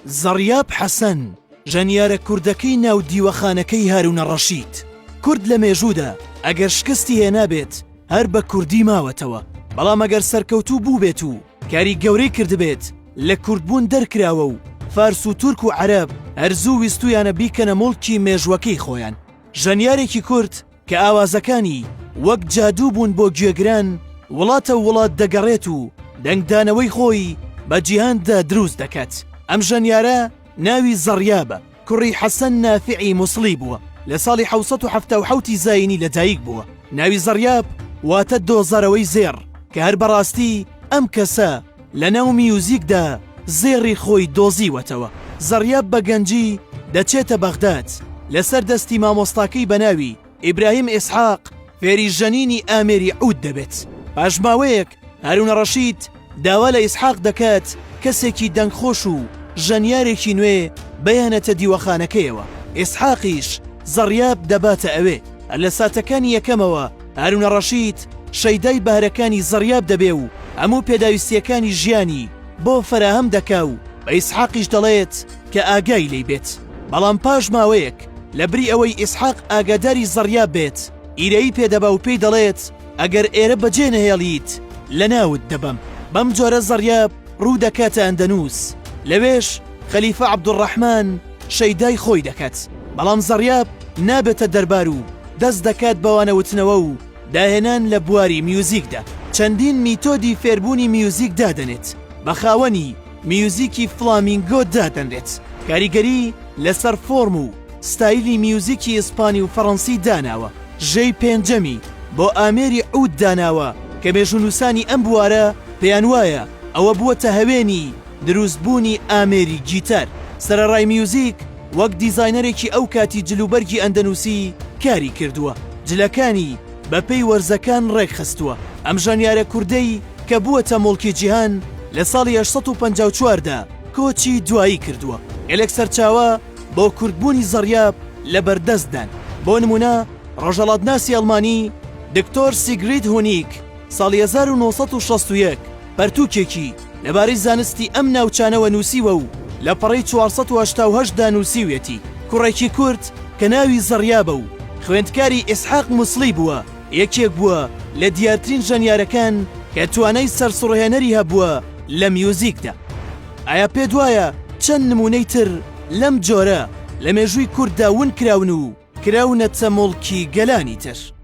زەڕیاب حەسەن، ژەنیارە کوردەکەی ناو دیوەخانەکەی هارونە ڕەشید. کورد لە مێژوودا ئەگەر شکستی هێنابێت هەر بە کوردی ماوەتەوە، بەڵام ئەگەر سەرکەوتوو بووبێت و کاری گەورەی کردبێت لە کوردبوون دەرکراوە و فارس و تورک و عەرەب هەر زوو ویستوویانە بیکەنە موڵکی مێژووەکەی خۆیان. ژەنیارێکی کورد کە ئاوازەکانی وەک جادوو بوون بۆ گوێگران، وڵاتە وڵات دەگەڕێت و دەنگدانەوەی خۆی بە جیهاندا دروست دەکات. ئەم ژەنیارە ناوی زەڕیابە، کوڕی حەسەن نافعی موسڵی بووە، لە ساڵی 777 ی زایینی لەدایک بووە. ناوی زەڕیاب واتە دۆزەرەوەی زێڕ، کە هەر بەڕاستی ئەم کەسە لەناو میوزیکدا زێڕی خۆی دۆزیوەتەوە. زەڕیاب بە گەنجی دەچێتە بەغداد، لەسەر دەستی مامۆستاکەی بە ناوی، ئیبراهیم ئیسحاق، فێری ژەنینی ئامێری عود دەبێت. پاش ماوەیەک هارونە ڕەشید داوا لە ئیسحاق دەکات کەسێکی دەنگخۆش و ژەنیارێکی نوێ بهێنێتە دیوەخانەکەیەوە، ئیسحاقیش زەڕیاب دەباتە ئەوێ. هەر لە ساتەکانی یەکەمەوە هارونە ڕەشید شەیدای بەهرەکانی زەڕیاب دەبێ و هەموو پێداویستییەکانی ژیانی بۆ فەراهەم دەکا و بە ئیسحاقیش دەڵێت کە ئاگای لێی بێت. بەڵام پاش ماوەیەک لە بری ئەوەی ئیسحاق ئاگاداری زەڕیاب بێت، ئیرەیی پێ دەبا و پێی دەڵێت ئەگەر ئێرە بەجێ نەهێڵیت لەناوت دەبەم. بەم جۆرە زەڕیاب ڕوو دەکاتە ئەندەنووس، لەوێش خەلیفە عەبدولڕەحمان شەیدای خۆی دەکات، بەڵام زەڕیاب نابێتە دەربار و دەست دەکات بە وانەوتنەوە و داهێنان لە بواری میوزیکدا. چەندین میتۆدی فێربوونی میوزیک دادەنێت، بە خاوەنی میوزیکی فلامینگۆ دادەنرێت، کاریگەری لەسەر فۆرم و ستایلی میوزیکی ئیسپانی و فەڕەنسی داناوە، ژێی پێنجەمی بۆ ئامێری عود داناوە کە مێژوونووسانی ئەم بوارە پێیانوایە ئەوە بووەتە هەوێنی دروستبوونی ئامێری گیتار. سەرەڕای میوزیک، وەک دیزاینەرێکی ئەو کاتی جلوبەرگی ئەندەنوسی کاری کردووە، جلەکانی بەپێی وەرزەکان ڕێکخستووە. ئەم ژەنیارە کوردەی کە بووەتە موڵکی جیهان لە ساڵی 854 دا کۆچی دوایی کردووە. گەلێک سەرچاوە بۆ کوردبوونی زەڕیاب لەبەردەستدان، بۆ نموونە ڕۆژهەڵاتناسی ئەڵمانی دکتۆر سیگرید هونیک ساڵی 1961 پەرتووکێکی لەبارەی زانستی ئەم ناوچانەوە نووسیوە و لە پەڕەی 488 دا نووسیویەتی، کوڕێکی کورد کە ناوی زەڕیابە و خوێندکاری ئیسحاق موسڵی بووە، یەکێک بووە لە دیارترین ژەنیارەکان کە توانای سەرسوڕهێنەری هەبووە لە میوزیکدا. ئایا پێت وایە چەند نموونەی تر لەم جۆرە لە مێژووی کورددا ون کراون و کراونەتە موڵکی گەلانی تر؟